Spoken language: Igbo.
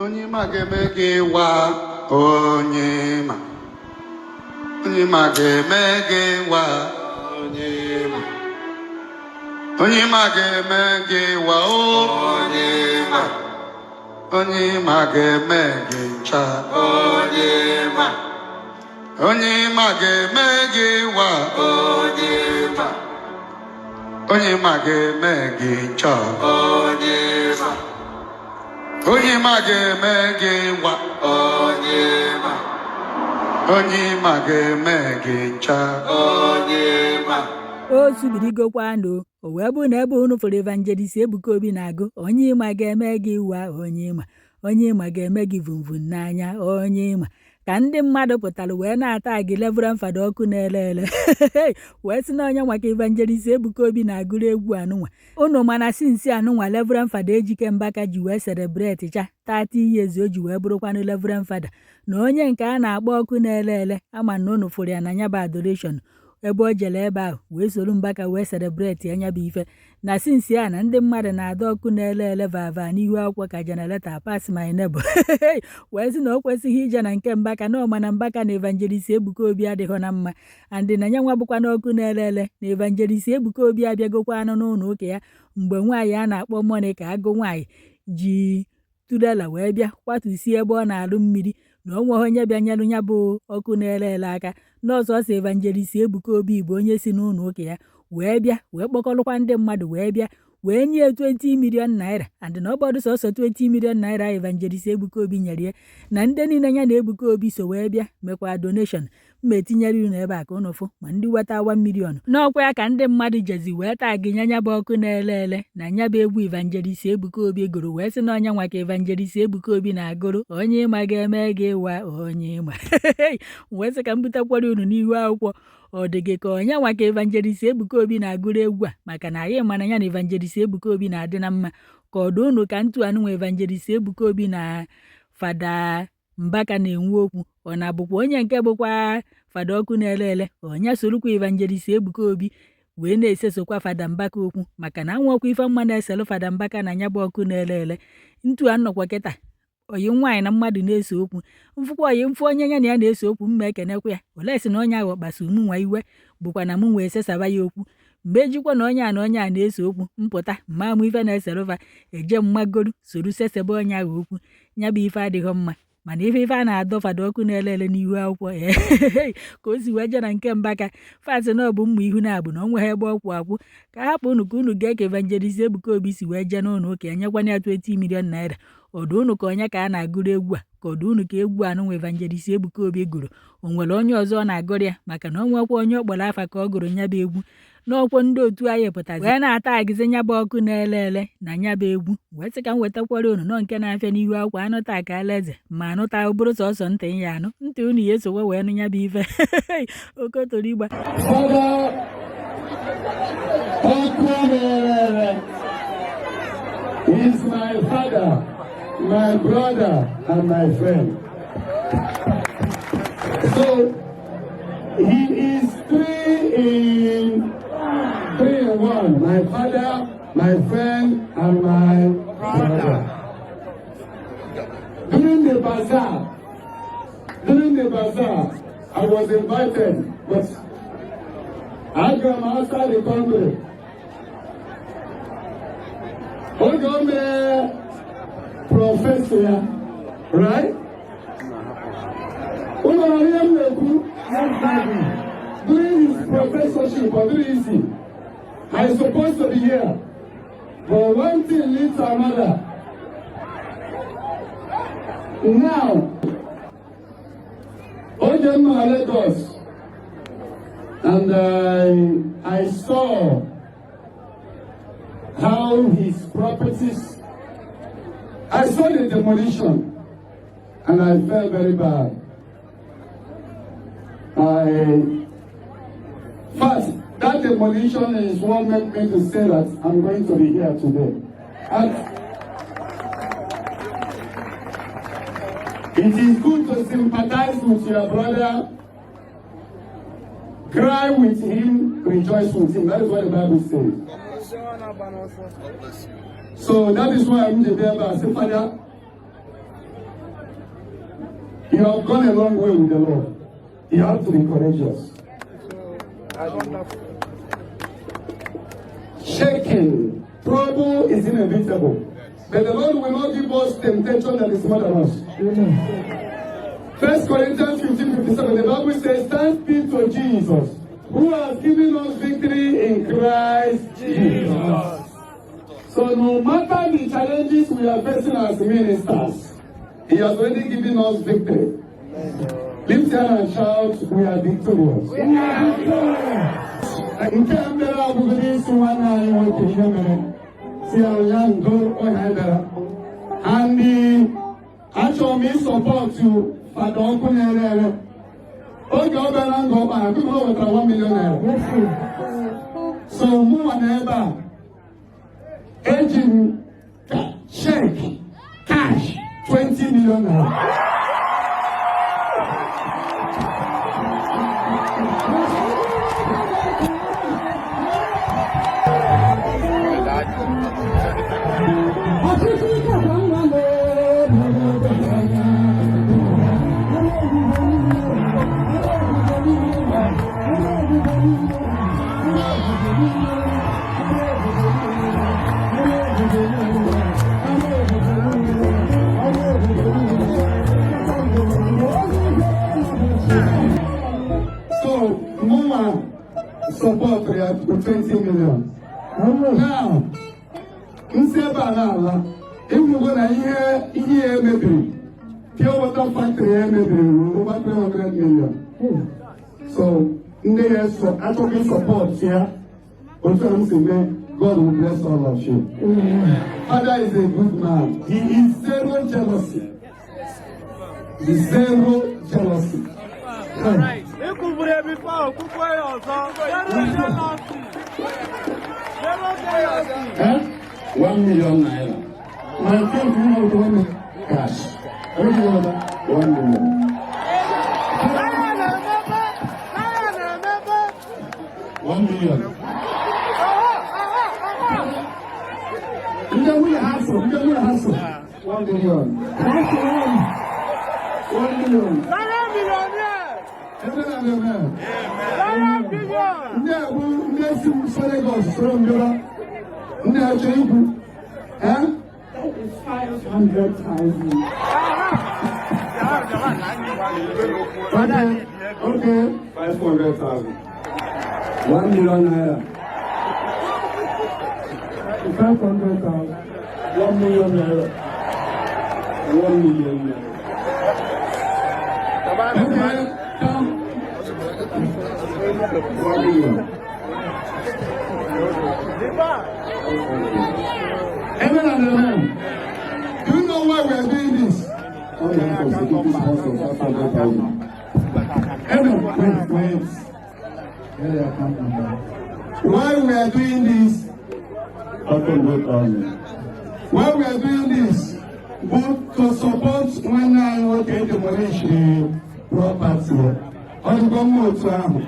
Onye ma ga-eme gị wa, onye ma. Onye ma ga-eme gị wa, onye ma. Onye ma ga-eme gị wa, onye ma. Onye ma ga-eme gị ncha, onye ma. Onye ma ga-eme gị wa, onye ma. Onye ma ga-eme gị ncha, onye ma. Onye ma ga-eme gị wa, onye ma. Onye ma ga-eme gị ncha, onye ma. O subirigokwanụ. O wee bụrụ na ebe unu fụrụ Evangelist Ebuka Obi na-agụ onye ịma ga-eme gị wa, onye ịma, onye ịma ga-eme gị vumvum n'anya, onye ịma, ka ndị mmadụ pụtara wee na-ata gị Reverend Fada ọkụ na-ele ele, wee sị na onye maka Evangelist Ebuka Obi na-agụrụ egwu anụnwa. Unu mana since anụnwa Reverend Fada Ejike Mbaka ji wee celebrate cha 30 years o ji wee bụrụkwanụ Reverend Fada, na onye nke a na-akpọ ọkụ na-ele ele ama na unu fụrụ ya na ya bụ adoration ebe o jere ebe ahụ wee soro Mbaka wee celebrate anya bụ ife. Na since a na ndị mmadụ na-ada ọkụ na-ele ele vava n'ihu akwụkwọ ka generator pass my neighbor, wee sị na o kwesịghị ije na nke Mbaka, na ọma na Mbaka na Evangelist Ebuka Obi adịghị na mma, and na ya nwa bụkwa n'ọkụ na-ele ele na Evangelist Ebuka Obi abịagokwa anụ n'ụlọ ụka ya mgbe nwaanyị a na-akpọ Monica Agụ nwaanyị ji trailer wee bịa kwatusie ebe ọ na-alụ mmiri, na o nweghị onye bịanyere ya bụ ọkụ na-ele ele aka n'ọsọ ọsọ. Evangelist Ebuka Obi bụ onye si n'ụlọ ụka ya wee bịa wee kpọkọrọkwa ndị mmadụ wee bịa wee nye 20 million naira, and na ọ bọdụ sọsọ 20 million naira Evangelist Ebuka Obi nyere ya, na ndị niile ya na Ebuka Obi so wee bịa mekwa donation. Mma etinyere unu ebe a ka unu fụ ma ndị weta 1 million n'ọkwa ya ka ndị mmadụ jezi wee taa gị nya bụ ọkụ na-ele ele na nya bụ egwu Evangelist Ebuka Obi gụrụ, wee sị na onye nwa ka Evangelist Ebuka Obi na-agụrụ onye ịma ga-eme gị wa, onye ịma. Wee sị ka m butekwara unu n'ihu akwụkwọ, ọ dị gị ka onye nwa ka Evangelist Ebuka Obi na-agụrụ egwu a, maka na anyị mana ya na Evangelist Ebuka Obi na-adị na mma, ka ọ dị unu ka ntu anụnwa Evangelist Ebuka Obi na Fada Mbaka na-enwe okwu, ọ na-abụkwa onye nke bụkwa Fada ọkụ na-ele ele, onye sorokwa Evangelist Ebuka Obi wee na-esesokwa Fada Mbaka okwu, maka na anwụọkwa ife mma na-eselụ Fada Mbaka na ya bụ ọkụ na-ele ele. Ntu a nnọkwa kịta, oyi nwaanyị na mmadụ na-ese okwu, mfụkwa oyi mfụ onye ya na ya na-ese okwu, mma ekenekwa ya ole sị na onye ahụ kpasu mụ nwa iwe bụkwa na mụ wee sesaba ya okwu. Mgbe ejikwa na onye a na onye a na-ese okwu mpụta mma amụ ife na-eserụfa eje mmagoru soro sesebe onye ahụ okwu, ya bụ ife adịghị mma. Mana ife ife a na-adọ Fada ọkụ na-ele ele n'ihu akwụkwọ ka o si wee jee na nke Mbaka fasị na ọ bụ mma ihu na-abụ na o nweghị ebe ọkwụ akwụ, ka hapụ unu ka unu gee ka Evangelist Ebuka Obi si wee jee n'ụlọ ụka ya nyekwana ya 20 million naira. Ọdụ unu ka onye ka a na-agụrụ egwu a, ka ọdụ unu ka egwu anụnwa Evangelist Ebuka Obi gụrụ o nwere onye ọzọ ọ na-agụrụ ya, maka na o nwekwa onye ọ kpọrọ afa ka ọ gụrụ nya bụ egwu n'ọkwọ ndị otu anyị pụtazi wee na-ata agịzi nya bụ ọkụ na-ele ele na nya bụ egwu. Wee sị ka m wetakwara unu nọ nke na-afịa n'ihu akwụkwọ anụta ka alaeze ma anụta bụrụ sọsọ ntị ya anụ ntị unu ya esokwa wee nụ nya bụ ife okotoro igba. Fada Okunerere is my father, my brother, and my friend. So he is three in one. My father, my friend, and my brother. During the bazaar, I was invited, but I come outside the country. Oge o mee professor ya, right? Unu nọ ihe m na-ekwu? During his professorship, ọ dịrị easy. I supposed to be here. But one thing leads to another. Now, oge m nọ na Lagos, and I saw how his properties, I saw the demolition, and I felt very bad. First, that demolition is what made me to say that I'm going to be here today. And it is good to sympathize with your brother, cry with him, rejoice with him. That is what the Bible says. So that is why I'm the there. I say, Father, You have gone a long way with the Lord. You have to be courageous. Shaking, trouble is inevitable. But the Lord will not give us temptation that is more than us. First Corinthians 15:57, the Bible says, "Thanks be to Jesus, who has given us victory in Christ Jesus." So no matter the challenges we are facing as ministers, He has already given us victory. Lift your hand and shout, "We are victorious." We are victorious. Nke a mere abụghị n'isi nwanne anyị nwoke ihe mere si ya ya ndo ọhịa bịara and achọrọ m ịsupport Fada ọkụ na-ere ere oge ọ bịara nga ọkpara biko o wetara 1 million naira. Yes, sir. So mụnwa na ebe a eji m cheque cash 20 million naira. Ọchịchị kakwa mma n'obodo anya. So mụnwa support ya with 20 million. Now, nsi ebe a na-ala ịhụgo na ihe ihe ya emebiri, pure water factory ya emebiri ruru over 300 million. So ndị ya so achọghị support ya otu a m si mee. God will bless all of you. Father is a good man. He is zero jealousy. Zero jealousy. Ikwuburu before okwukwe ya ọzọ. Zero jealousy. Zero jealousy. Eh? 1 million naira. My friend, you know 1 million cash. Everybody, 1 million. Naya na-emepe. Naya na-emepe. 1 million. Aha, aha, aha. Ndị nwunye ha so, ndị nwunye ha so. 1 million. That's the one. 1 million. Naya millionaire. Ebe na amen. Naya billion. Ndị a bụ ndị esi m so Lagos soro m bịara. Ndị a chọrọ ikwu. Eh? That is 500,000. Okay. 500,000. 1 million naira. 500,000. 1 million naira. 1 million naira. Okay. Come. 1 million. Amen and amen. Do you know why we are doing this? On behalf of security sponsor, 500,000. Amen. Wait, wait. Here the account number. Why we are doing this? 500,000. Why we are doing this? Bụ to support nwanne anyị nwoke demolish property. Ọ dịkwa mma otu ahụ.